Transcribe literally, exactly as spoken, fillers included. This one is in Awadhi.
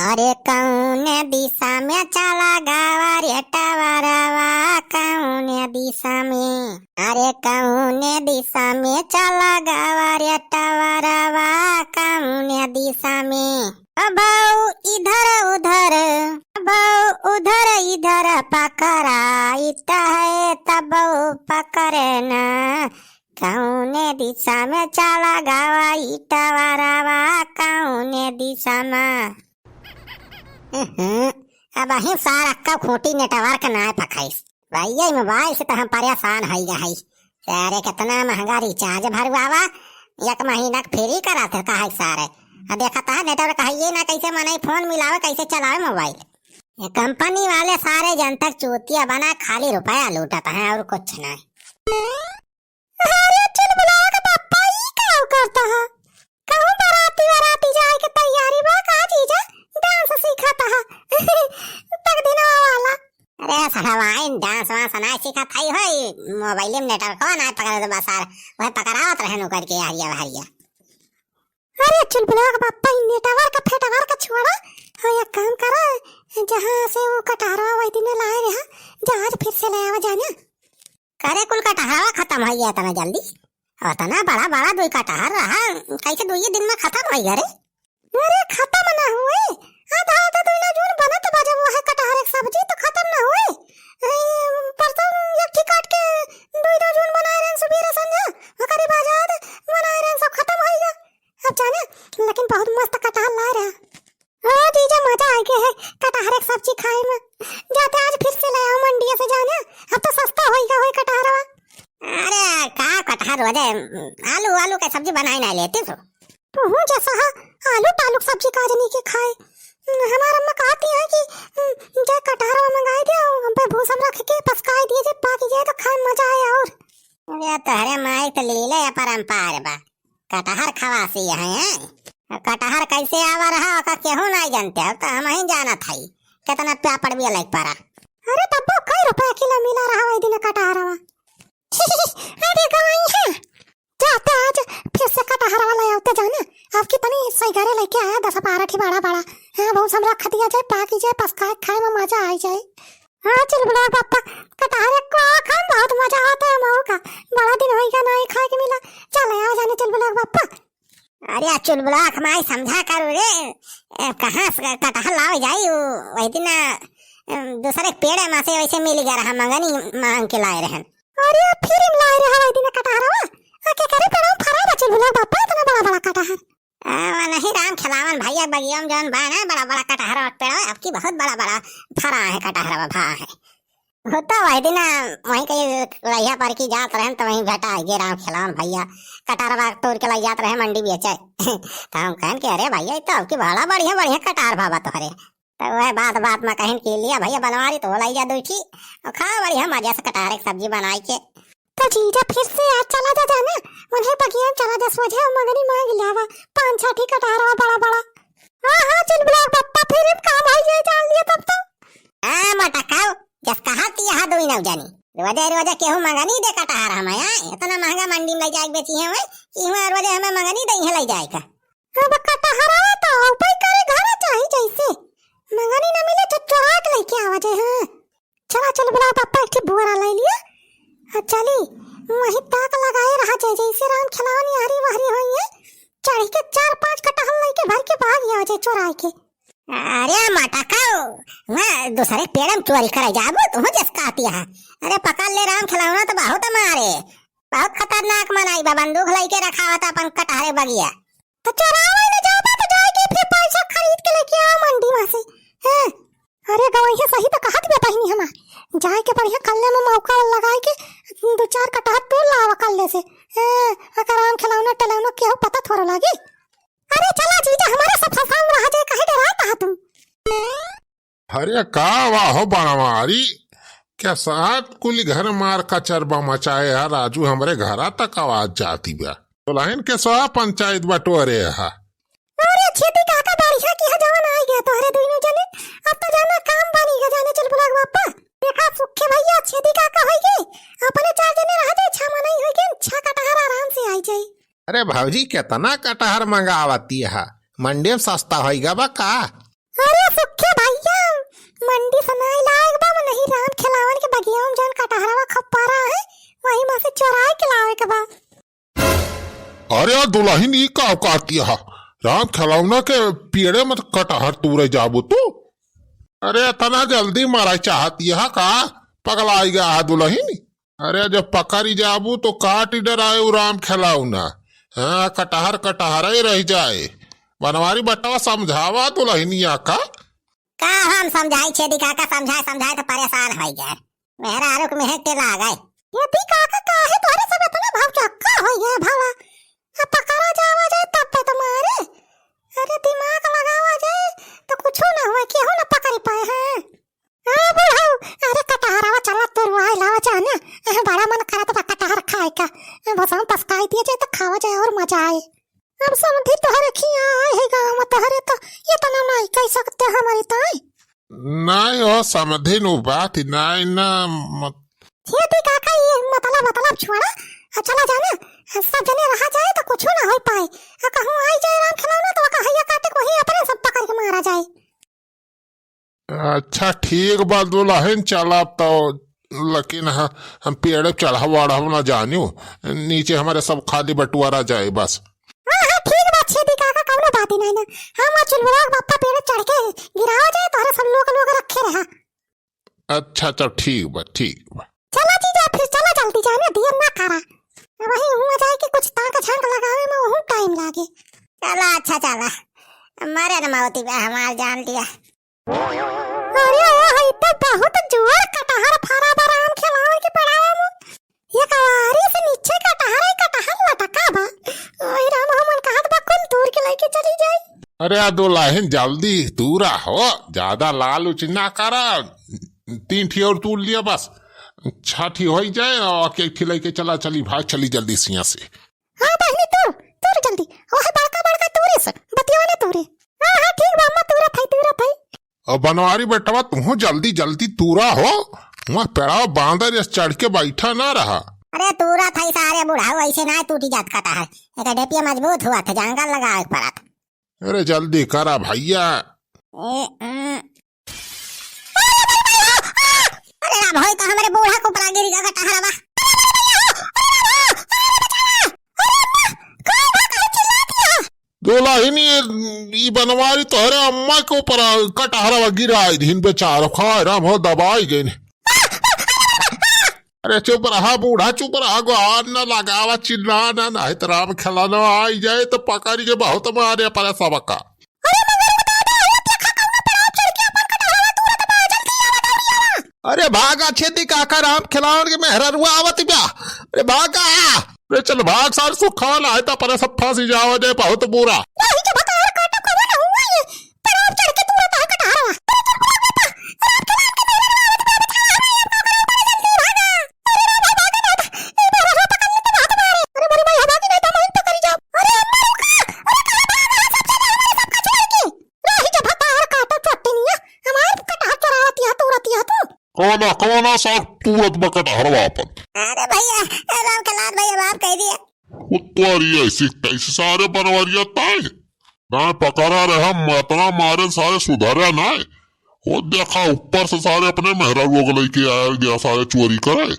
अरे कौने दिशा में चला गवा रे टवरवा, कौने दिशा में? अरे कौने दिशा में चला गवा रे टवरवा, कौने दिशा में? अबौ इधर उधर, अबौ उधर इधर पकड़ाइत है, तबौ पकड़े ना। कौने दिशा में चला गवा ई टवरवा, कौने दिशा में? हम्म, अबहीं सार अक्का खूंटी network नाय पकड़िस। भइया, ई mobile से त हम परेशान हई गए हई। अरे, केतना महंगा recharge भरवावा, एक महीना क free करात है, का है सारे? आ देखत है, network हइये ना, कैसे मनई phone मिलावे, कैसे चलावे mobile? ये company वाले सारे जनता क चूतिया बना, खाली रुपया लूटत हैं और कुछ नहीं। अरे चुलबुला के पप्पा, ई का करता है? कहूँ बराती वराती जाए के तैयारी बा का जीजा? Dance सीखता है। तक दिनवा वाला। अरे सड़वाइन, dance वांस ना सीखत हई होई, mobile में network ना पकड़े तो बस यार, वह पकड़ावत रहे नु करके हरिया हरिया। अरे चुलबुला के पप्पा, ई network फेटवर्क छोड़ा, और एक काम करा, जहाँ से वो कटहरवा वही दिन लाए रहा, जहाज फिर से ले आवा जाना। करे कुल कटहरवा खतम होइ गया इतना जल्दी? अतना बड़ा बड़ा दुई कटहर रहा, कैसे दुइये दिन में खतम होइ गया रे? अरे खतम ना हुए, आधा आधा दुइना जून बनत बा जब वह कटहर एक सब्जी तो खतम ना हुए। ए, परसों एक ठी काट के दुई दो जून बनाए रहन सुबेरे संझा, ओकरे बाद बनाए रहन सब खतम होइ गया। अब जाने, लेकिन बहुत मस्त कटहर लाए रहा। ओ जीजा, मजा आ गया है कटहर के सब्जी खाए में। जाते आज फिर से ले आओ मंडिया से जाने, अब तो सस्ता होइगा होई कटहरवा। अरे का कटहर हो जाए, आलू, आलू के सब्जी बनाए ना लेते तो। तू हूँ जैसा है, आलू पालू के सब्जी काजनी के खाए। हमार अम्मा कहती है कि जे कटहरवा मंगाए दे, हम पे भूसम रख के पसकाए दिए, जे पाक जाए तो खाए में मजा आए और। अरे तोहरे माई तो लीले अपरंपार बा। कटहर खवासी है, हैं? कटहर कैसे आवा रहा, ओका केहू नाई जानते, अब तो हमहीं जानत हई। केतना पापड़ भी अलग पड़ा। अरे तब्बो कई रुपया किलो मिला रहा वही दिन कटहरवा। अरे गवाई है, जाते आज फिर से कटहरवा ले आते जाना। अब कितनी सही घरे लेके आया, दस बारह ठी बड़ा बड़ा। हाँ, बहुत हम रख दिया जाए, पाकी जाए, पसकाए खाए में मजा आई जाए। हाँ चुलबुला पप्पा, कटहर को खान बहुत मजा आता है मऊ का। बड़ा दिन होइगा नाई खाए के मिला। चल आओ जाने चुलबुला पप्पा। अरे आ चुलबुला माई समझा करू रे, ए, कहाँ से कटहर लावे जाई? उ, वही दिन, ए, दूसरे पेड़ में से वैसे मिल गया रहा, मंगनी मांग के लाए रहन। अरे फिर हम लाए रहा वही दिन कटहरवा। आ के करे पेड़ में फरा बा चुलबुला पप्पा, इतना बड़ा बड़ा कटहर। आ, वो नहीं राम खिलावन भैया बगिया में जौन बा ना, बड़ा बड़ा कटहर पेड़ है, आपकी बहुत बड़ा बड़ा फरा है कटहरवा भा है। वो तो वही दिन वहीं कहीं रहिया पर की जात रहन तो वहीं भेटा है ये राम खिलावन भैया, कटहरवा तोड़ के लाई जात रहे मंडी बेचे। तो हम कहन कि अरे भैया, ये तो आपकी बड़ा बढ़िया बढ़िया कटहर भावा तोहरे। तो वह बात बात में कहन कि लिया भैया बनवारी तो लाई जा दो ठी, और खा बढ़िया मजा से कटहर एक सब्जी बनाई के। तो जीजा फिर से आज चला जा जाना, उन्हें बगिया में चला जा, सोझे मंगनी मांग लियावा, पाँच छह ठी कटहरवा बड़ा बड़ा। हाँ हाँ चुलबुला पप्पा, फिर हम काम आई जाए जान लिया तब तो। हाँ मोटा खाओ, जस कहा कि यहाँ दो ही नौ जानी, रोजे रोजे केहू मंगनी दे कटहर हम यहाँ, इतना महंगा मंडी में ले जाके बेची है वही, कि वहाँ रोजे हमें मंगनी दे है ले जाए का। अब कटहरवा तो उपाय करे घर चाही जैसे। मंगनी न मिले तो चोरा के लेके आवा जाए, हाँ। चला चुलबुला पप्पा एक ठे बोरा ले लिया। आ चली, वहीं ताक लगाए रहा जाए, जैसे राम खिलावन यारी वारी होई है। चढ़ के चार पांच कटहल लेके भर के भाग आवा जाए चोरा के। अरे मटकाओ, वहाँ दूसरे पेड़ में चोरी करे जाबो, तुम जस कहती है। अरे पकड़ ले राम खिलावना तो बहुत मारे, बहुत खतरनाक मनई बा, बंदूक लेके रखावत अपन कटहरे बगिया। तो चोरावे ले जाबा तो जाए के फिर पैसा खरीद के लेके आओ मंडी में से। हैं? अरे गवैया सही तो कहत बे बहिनी हमार, जाए के बढ़िया कल्ले में मौका लगाए के दो चार कटहर तोड़ लावा कल्ले से। हैं? अगर आम खिलौना टलौना केहू पता थोड़ा लागी। अरे चला जीजा, हमारे सब ससाम रहा जाए, काहे डरात हा तुम? अरे का वाहो बनवारी, क्या साथ कुली घर मार कचरबा मचाए है राजू, हमरे घरा तक आवाज जाती बा। दुल्हन के सवा पंचायत बटोरे हा। अरे छेदी काका, बढ़िया किहा जवन आई गया तोहरे दुइनो जने। अब तो जाना काम बनी गया जाने चुलबुला के बापा। देखा सुखे भैया, छेदी काका होई गए, अपने चार जने रह जाए, छह मनई होई गए, छह कटहर आराम से आई जाए। अरे भौजी, केतना कटहर मंगावती हा, मंडी में सस्ता होई गवा का? अरे कटहरवा खप्पारा है, वही में से चोराए के लावे के बा। अरे दुलहिन, ई का कहतिया? राम खेलौना के पेड़े में कटहर तूरे जाबू तू? अरे इतना जल्दी मरे चाहतिया का? पगलाइ गया है दुलहिन। अरे जब पकड़ी जाबू तो काटि डराए उ राम खेलौना। हाँ, कटहर कटहर ही रह जाए। बनवारी बटवा समझावा दुलहिनिया का। का हम समझाई छेदी काका, समझाए समझाए तो परेशान होइ गए। मेहरारू के मेहक के लागे। छेदी काका काहे तोहरे सब इतना भौचक्का होइ गए भला? अब पकड़ा जावा जाए तब पे तुम्हारे। अरे दिमाग लगावा जाए तो कुछो ना हुआ, केहू ना पकड़ी पाए हैं। हाँ बुढ़ऊ, अरे कटहरवा चला तोरवाए लावा जाए ना। अह, बड़ा मन करत बा कटहर खाए का। अह, बस हम पसकाई दिए जाए तो खावा जाए और मजा आए। अब समधी तोहरे खिया आए है गाँव में, तोहरे तो इतना नहीं कह सकते हमारी ताई। नहीं हो समधी, नु बात नहीं ना मत। छेदी काका, ये मतलब मतलब छोड़ा, आ चला जाना, सब जने रहा जाए तो कुछ ना हो पाए। आ कहूँ आई जाए राम खेलौना तो ओका हैया काटे को ही अपने सब पकड़ के मारा जाए। अच्छा ठीक बा दुलहिन, चला तो, लेकिन ह-, हम पेड़ चढ़ब वढ़ब ना जानियो, नीचे हमारे सब खाली बटुआरा जाए बस। हाँ, हाँ, ठीक बा, छेदी काका, कौनो बात ही नहीं ना। हम वो चुलबुला के बप्पा पेड़ चढ़ के गिरावा जाए, तोहरे सब लोग, लोग रखे रहा। अच्छा, अच्छा, ठीक बा, ठीक बा। चला जीजा, फिर चला जल्दी जाए ना, देर ना करा। अब वही हुआ जाए कि कुछ ताक झांक लगावे में वहू टाइम लागे। चला, अच्छा, चला। मरे न मौती बा, हमार जान लिया। अरे, ओ, ई तो बहुत जोर कटहर फरा बा राम खेलावन के पड़ावा में। ये कवारी से नीचे कटहर ही कटहर लटका बा। ओए राम, हमन कहत बा कुल तूर के लेके चली जाई। अरे, आ दुलहिन जल्दी तूरा हो, ज्यादा लालच ना करा। तीन ठी और तूर लिया बस। छह ठी होइ जाए और एक ठी लेके चला, चली भाग, चली जल्दी सिया से। हाँ बहिनी, तूर, तूर जल्दी। ओहे बड़का, बड़का तूरे से, बतिया वाले तूरे। हाँ, हाँ, ठीक बा, अम्मा, तूरत है, तूरत है। अब बनवारी बेटवा, तुहू जल्दी, जल्दी तूरा हो। वहाँ पेड़वा बांदर जस चढ़ के बैठा ना रहा। अरे तूरत है सारे बुढ़ऊ, ऐसे ना टूटी जात कटहर। एक डेपिया मजबूत हुआ था, जंगल लगावे के पड़ा था। अरे जल्दी करा भैया। ए, अ, अरे राम, होई तो हमरे बूढ़ा के ऊपर गिर गया कटहरवा। दुलहिनी, ई बनवारी तोहरे अम्मा के ऊपर कटहरवा गिराई दिन बेचारो, खाए राम हो दबाई गइन। अरे चुप रहा बूढ़ा, चुप रहा, गोहार न लगावा, चिल्ला ना, नहीं तो राम खेलाना आई जाए तो पकड़ के बहुत मारे अपने सबका। अरे मगर वो दादा, वो देखा कौनो पेड़वा चढ़ के अपन कटहरवा तूरत बा, जल्दी आवा, दौड़ी आवा। अरे भागा छेदी काका, राम खेलावन के मेहररुआ आवत बा। अरे भागा। अरे चल भाग सार सुखान आए तो अपने सब फांसी जावा जाए बहुत बुरा। वही जब हतार काटा कौनो ना हुआ ये, पेड़वा चढ़ के तूरत है कटहरवा। अरे चुप रहो बेटा, राम खेलावन के मेहररुआ आवत बा, बचावा हमें, हमका करो, जल्दी भागा। अरे रे भाई, भागा ना। ए, बाबा, हो पकड़ ले, तो हाथ मारे। अरे मोरी माई, हवा की नहीं, तो हम पकड़ी जाओ। अरे अम्मा, रुका। अरे कहाँ भाग रहा सब जने हमारे सबका छोड़ के? राही जब हतार काटो चोट्टी निया, हमार कटहर चोरावतिया, तूरतिया तू। कौना, कौना सा तूरत बा कटहरवा अपन? अरे भैया, ए राम खेलावन भैया, माफ कर दिया। वो तोरी ऐसी तैसी सारे बनवरिया ताई। ना पकड़ा रहे हम, इतना मारे सारे सुधरे ना। वो देखा ऊपर से सारे अपने मेहरारू लोग लेके आया गया सारे चोरी करे।